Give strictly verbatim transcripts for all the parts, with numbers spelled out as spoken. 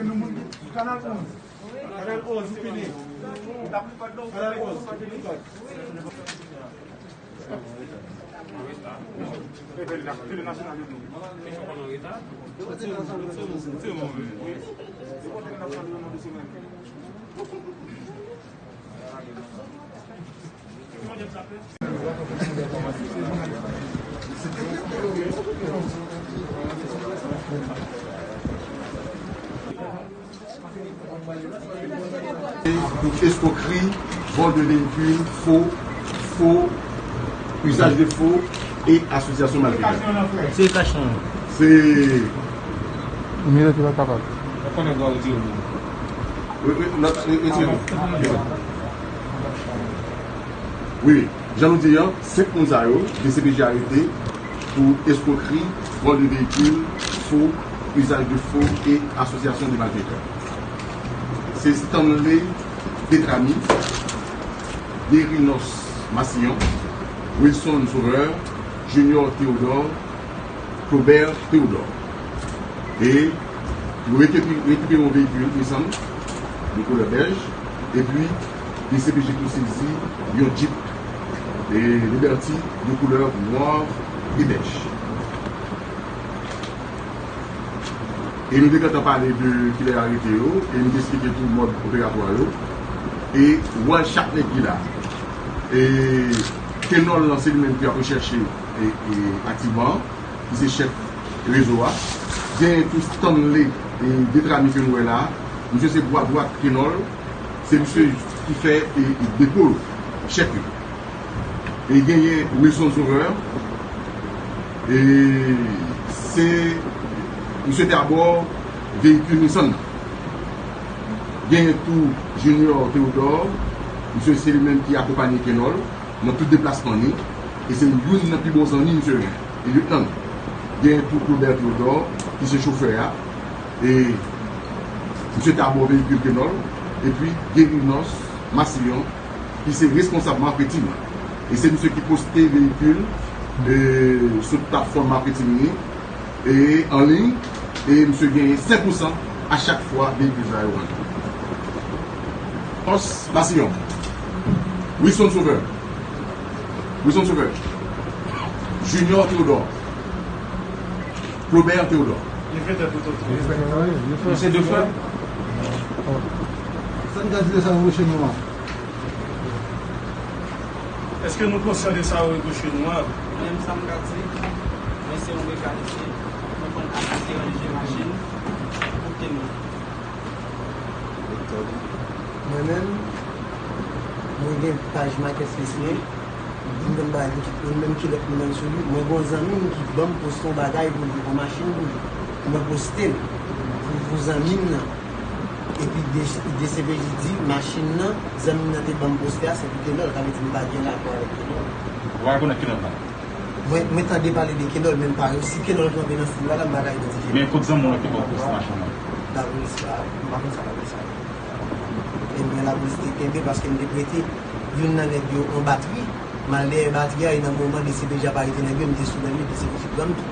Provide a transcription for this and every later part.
Kanal onz. Kanal onz, fini. Kanal onz, fini. Tele nasyonal yo tou. Pou eskwokri, vòl de veyikil, fo, fo, usage de faux et association malfaiteur. Se kach lan. Se Minit, ou pa kapab. Ou konnen dwa ou di ou. Re-, re-, re-, retire l. Wi, wi. Jan nou di an, senk moun sa yo, D C P J arete pou eskwokri, vòl de veyikil, fo, usage de faux et association de malfaiteurs. Se Stanley Detramy, Derinos Massillon, Wilson Sauveur, Junior Théodore, Claubert Théodore. E yo rekipi-, rekipere yon veyikil Nissan de koulè bèj, epi D C P J tou sezi yon Jeep, e, Liberty de koulè nwa e bèj. E nou te gentan pale de kilè yo arete yo, e nou te esplike tou mòd operatwa yo. E wòl chak nèg ki la. E Kenòl lan, se li menm ki ap rechèche, e, e, aktivman, ki se chèf rezo a. Genyen tou Stanley, e, Detramy ke nou wè la. Misye se bwa dwat Kenòl. Se misye ki fè, e, e, depo chèk yo. E genyen Wilson Sauveur. E se misye te abò veyikil Nissan nan. Genyen tou Junior Théodore. Misye se li menm ki akonpanye Kenòl nan tout deplasman li, e se youn nan pi bon zanmi misye gen, e lyetnan l. Gen tou Claubert Théodore, ki se chofè a, e misye te abò veyikil Kenòl, epi Derinos Massillon, ki se responsab maketing lan. E se misye ki poste veyikil, e, sou platfòm maketing li, e an liy, e misye genyen senk pousan a chak fwa veyikil sa yo vann. Os Massillon, Wilson Sauveur, Wilson Sauveur, Junior Théodore, Claubert Théodore. Li fè tèt ou tonton. Li fè tèt ou tonton. Misye de frè. Sa n ka di de sa, Rocher Noir? Èske nou konsyan de sa yo reproche nou an? Mwen menm, sa m ka di, mwen se yon mekanisyen, mwen konn achte, ranje machin, koute mwen. Mwen menm, mwen gen paj Marketplace mwen, m konn bagay pou tout moun, menm kilòt mwen menm sou li. Mwen gen yon zanmi m ki ban m poste yon bagay pou li, yon machin pou li. Mwen poste l pou, pou zanmi m nan. Epi D C P J di, machin nan, zanmi m nan te ban m poste a, se pou Kenòl, sa vle di m pa gen rapò avèk Kenòl. Ou pa rekonèt Kenòl la? Mwen, mwen tande pale de Kenòl, men m pa, si Kenòl kanpe nan stil la, m pa ka idantifye. Men kot zanmi w lan ki ba w poste machin nan? Lapolis, m pa konn sa lapolis la. E mwen lapolis te kenbe paske m te prete youn nan nèg yo yon batri. M al dèyè batri a, e nan moman D C P J ap arete nèg yo, m te sou men li, D C P J pran m tou.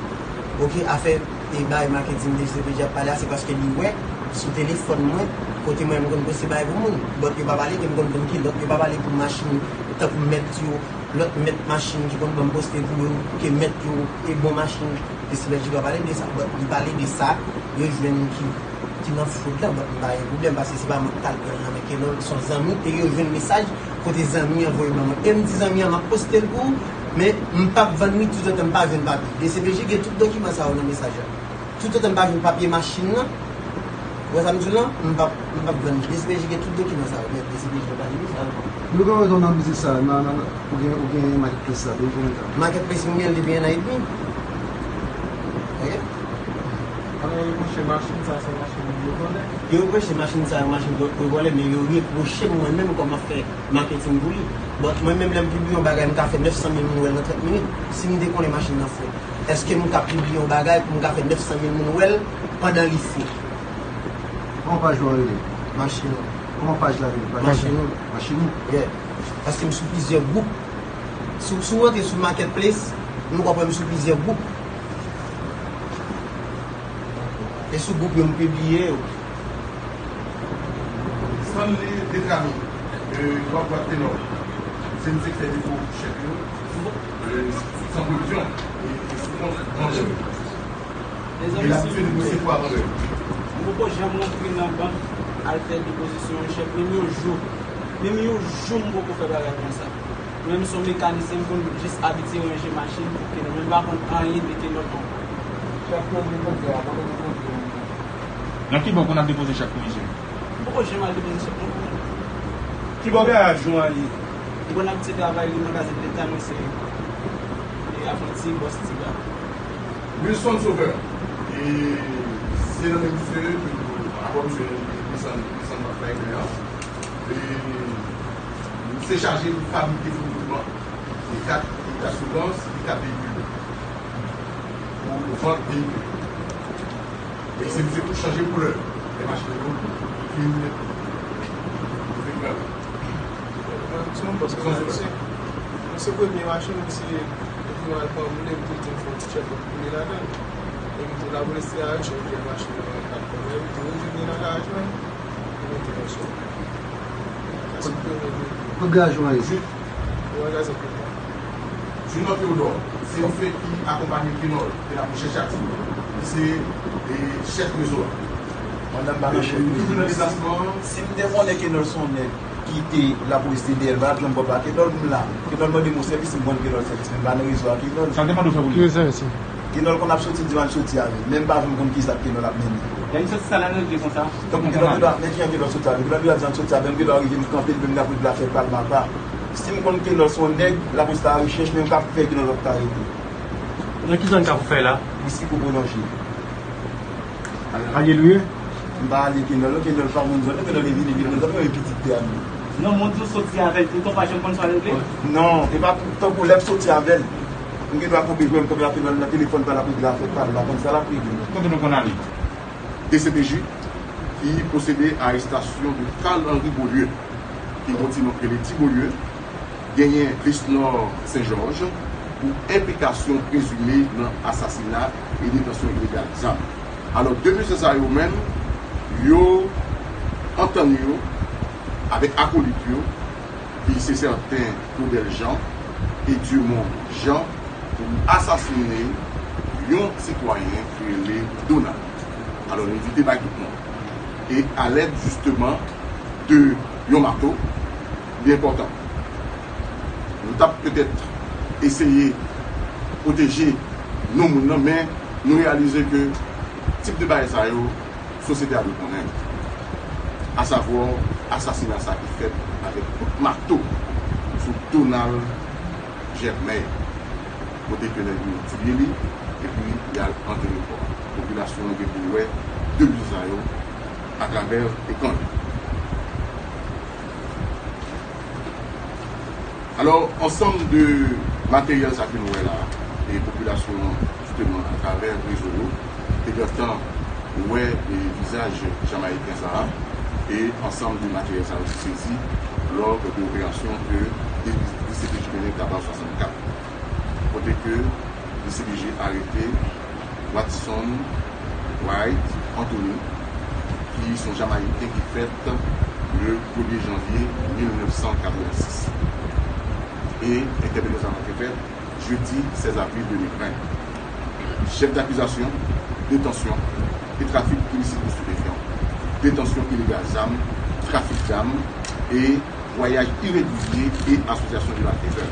Oke, afè e bay maketing D C P J ap pale a, se paske li wè sou telefòn mwen, kote mwen, m konn poste bagay pou moun. Lòt yo pa pale, e m konn vann kilòt, yo pa pale pou machin, tankou mèt yo, lòt mèt machin ki konn ban m poste pou yo, ke mèt yo, e bon machin, D C P J pa pale de sa, but li pale de sa, yo jwenn ki, ki nan fwod la, but m pa gen pwoblèm, paske se pa mwen ki t al pran l nan men Kenòl, se yon zanmi, e yo jwenn mesaj, kote zanmi an voye ban mwen. E m di zanmi an, m ap poste l pou ou, men m p ap vann li toutotan m pa jwenn papye. D C P J gen tout dokiman sa yo nan mesaj la. Toutotan m pa jwenn papye machin nan, ou wè sa m di w lan, m p ap, m p ap vann li. D C P J gen tout dokiman sa yo, men D C P J pa gen sa. Nou gen rezon nan biznis sa, nan, nan, nan, ou gen, ou gen marketplace sa, depi konbyen tan? Marketplace mwen gen l depi en an edmi. Ok. Alò, yo reproche machin sa, se machin yo vòlè? Yo reproche machin sa, machin yo, yo vòlè, men yo reproche m mwen menm kòm m ap fè marketing pou li. But mwen menm, lè m pibliye yon bagay, m ka fè nèf san mil moun wè l nan trant minit. Si m te konnen machin nan fre, èske m ka pibliye yon bagay pou m ka fè nèf san mil moun wè l pandan li fre? Kòman paj ou an rele? Machin ou. Kòman paj la rele? Paj Machin ou. Machin ou? Yeah. Paske m sou plizyè gwoup. Si, si w rantre sou Marketplace, nou ka wè m sou plizyè gwoup. E sou gwoup yo m pibliye yo. Ann li detrave, e, w ap wè tenò. Se misye ki fè defo chèf yo, e, san pwovizyon, e, e sou kont grandè yo. Mezanmi, e l ap vin negosye pou grandè yo. M poko janm rantre nan bank al fè depozisyon yon chèk, menm yon jou. Menm yon jou m poko fè bagay konsa. Mwen menm se yon mekanisyen, m konn jis abitye ranje machin pou kenòl, men m pa konn anyen de kenòl ankò. Nan ki bank ou konn ap depoze chèk pou misye? M poko janm al depoze chèk non. Ki bò garaj ou an ye? M konn abitye travay li nan Kazèk Leta, mwen se, e, apranti bòs Tiga. Wilson Sauveur, e se nan men misye, avè misye, desann, desann nan fèy an. E misye chaje pou fabrike fo dokiman. Li kat, li kat asirans, li kat veyikil. Pou vant veyikil. E se misye tou chanje koulè lè machin yo fin, fin grave. Mwen se premye machin, m se, epi m al pran moun, epi m te di m fè yon ti tchèk pou li ladan. Epi tou lapolis te arete yon machin nan kat kònè, epi tou yo vin nan garaj mwen. Kot garaj ou an ye? Ou an gazon. Junior Théodore, se yon frè ki akonpanye Kenòl e l ap rechèche aktif. Li se, e, chèf rezo a. Pandan m pa nan chèf rezo. Li toujou nan deplasman. Si m te konnen Kenòl se yon nèg ki te lapolis te dèyè l, m pa t ap janm pran pa Kenòl, m la. Kenòl mande m yon sèvis, m rann Kenòl sèvis, men m pa nan rezo a Kenòl. Sa l te mande w fè pou li? Kenòl konn ap soti, di m al soti avè l. Men m pa janm konn kisa Kenòl ap mennen. Lè misye soti sa l al regle konsa. Donk, Kenòl te dwe ap, men kijan Kenòl soti avè l? Kenòl te dwe ap di m al soti avè l, m te dwe rive m kanpe l, men m t ap ret la fè pal m apa. Si m konn Kenòl se yon nèg, lapolis ta al rechèch, men m ka fè Kenòl ap ta rete. Nan ki zòn kap fè la? Isi pou pwolonje. Alelouya. M pa ale Kenòl, non, Kenòl pa moun zòn, non, Kenòl e vini, vini, non, e pitit tè a nou. Non, moun di w soti avè l, toutan w pa janm konn sa w regle? Non, e pa tankou lè m soti avè l. M gen dwa kanpe jwenn m kanpe la Kenòl nan telefòn pa l ap regle afè pa l, m pa konn sa l ap regle. Kote nou konn ale? D C P J ki pwosede a arestasyon de Carl Henry Beaulieu, ki gen yon ti non k rele Ti Beaulieu, genyen Vesnor Saint Georges, pou enplikasyon prezime nan asasina e detansyon ilegal zam. Alò, de mesye sa yo menm, yo antann yo avèk akolit yo, ki se sèten Claudel Jean e Dumont Jean, pou asasinen yon sitwayen ki rele Donald. Alò, nou di te bay tout non. E alèd, jisteman, de yon mato, li enpòtan. Nou t ap petèt eseye pwoteje non moun nan, men nou reyalize ke tip de bagay sa yo, sosyete a dwe konnen. Asavwa, asasina sa ki fèt avèk kout mato sou Donald Germain, kote ke nèg yo tiye li, epi y al antere kò a. Popilasyon an gen pou l wè de vizaj yo atravè ekran yo. Alò, ansanm de materyèl sa ke nou wè la, e popilasyon an, jisteman, atravè rezo yo, te gentan wè, e, vizaj Jamayiken sa a, e ansanm de materyèl sa yo ki sezi lò de operasyon ke D C P J mennen Kabal swasannkat, kote ke D C P J arete Watson Wright Anthony, ki se yon Jamayiken ki fèt le premye janvye mil nèf san katrevensis. E entèpelasyon sa te fèt jedi sèz avril de mil ven. Chèf dakizasyon, detansyon e trafik ilisit estipefyan, detansyon ilegal zam, trafik zam e vwayaj iregilye e asosyasyon de malfektè.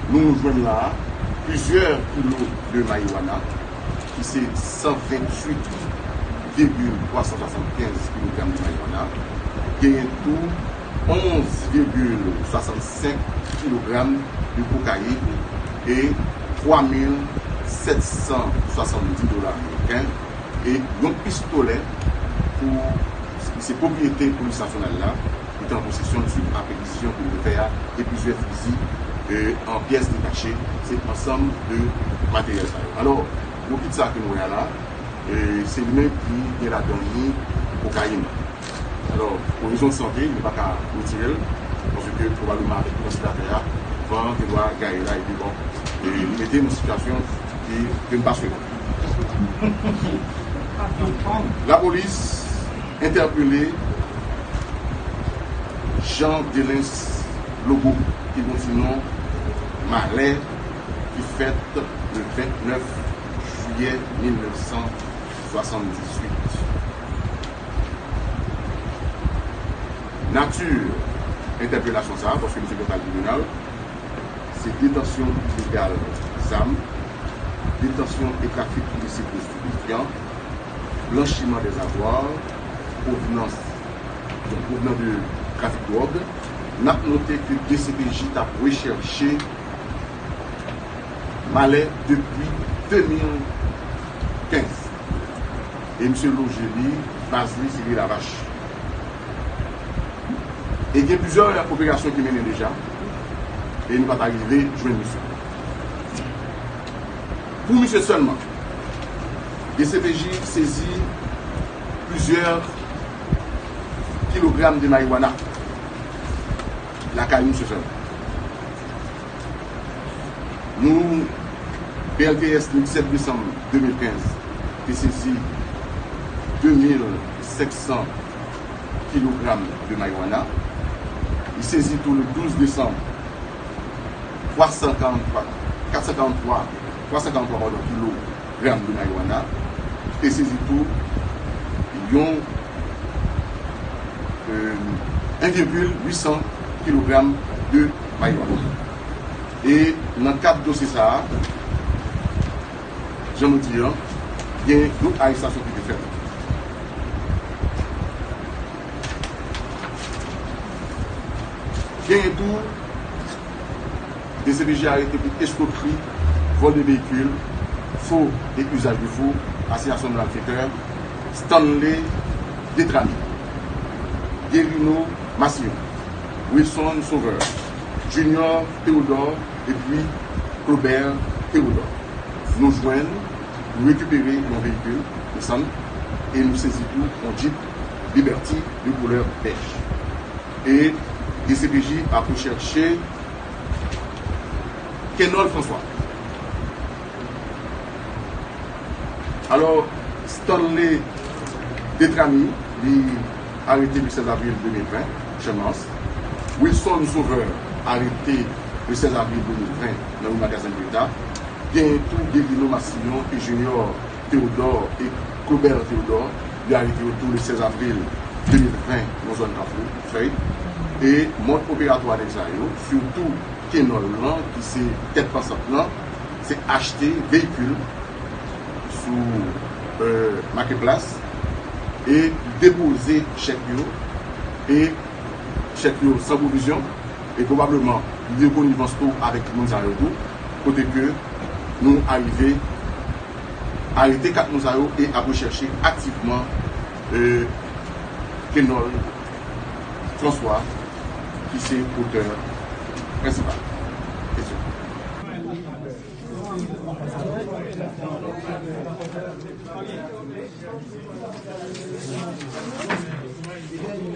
Nou jwenn la plizyè kilo de marijuana, ki se san venntuit vigil twa san swasannkenz kilogram de marijuana, genyen tou onz vigil swasannsenk kilogram de kokayin e twa mil sèt san swasanndis dola ameriken, e yon pistolè pou, se pwopriyete polis nasyonal la, ki te an posesyon l suit a pekizisyon ke l te fè a, e plizyè fizi, e, an pyès detache, se ansanm de materyèl sa yo. Alò, nou kit sa ke nou wè a la, e, se li menm ki gen ladan li kokayin. Alò, pou rezon de sante, nou pa ka retire l, paske pwobableman avèk kantite afè a, van an te dwa gaye la, epi bon, e, li mete n nan sitiyasyon ki, ke n pa swete. Lapolis entèpele Jean Delens Lobo, ki gon ti non Malè, ki fèt le vennèf jiyè mil nèf san swasanndizuit. Nati entèpelasyon sa a, paske misye te al tribinal, se detansyon ilegal zam, detansyon e trafik ilisit de stipefyan, blanchiman dè zavwa, pwovenans, donk, pwovenan de trafik dwòg. N ap note ke D C P J t ap rechèche Malè depi de mil kenz. E misye loje li, baz li, se Rilavach. E gen plizyè operasyon ki mennen deja, e nou pa ta rive jwenn misye. Pou misye sèlman, D C P J sezi plizyè kilogram de marijuana lakay misye sèlman. Nou, P L T S, le disèt desanm de mil kenz, te sezi de mil senk san kilogram de marijuana. Li sezi tou le douz desanm, twa san karanntwa, kat san karanntwa, twa san karanntwa, padon, kilogram de marijuana. Te sezi tou yon, euh, en virgule huit cents kilogram de marijuana. E nan kad dosye sa a, jan nou di an, gen dòt arestasyon ki te fèt. Genyen tou D C P J arete pou escroquerie, vol de véhicule, faux et usage de faux, association de malfaiteurs, Stanley Detramy, Guerino Massillon, Wilson Sauveur, Junior Théodore epi Claubert Théodore. Nou jwenn, nou rekipere yon veyikil Nissan e nou sezi tou yon Jeep Liberty de koulè bèj. E D C P J ap rechèche Kenol François. Alò, Stanley Detramy, li arete le sèz avril de mil ven, Channmas. Wilson Sauveur, arete le sèz avril de mil ven, nan ri Magazen Leta. Genyen tou Guerino Massillon e Junior Théodore e Claubert Théodore, yo arete yo tou le sèz avril de mil ven nan zòn Kafou Fèy. E mòd operatwa nèg sa yo, sitou Kenol lan, ki se tèt pansant lan, se achte veyikil sou, euh, Marketplace e depoze chèk yo, e chèk yo san pwovizyon, e pwobableman li de konivans tou avèk moun sa yo tou, kote ke nou arive arete kat moun sa yo e ap rechèche aktivman, euh, Kenol François, ki se otè prensipal. Kesyon.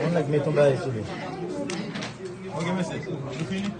Yon nèg met yon bagay sou li. Ok, mesye, nou fini?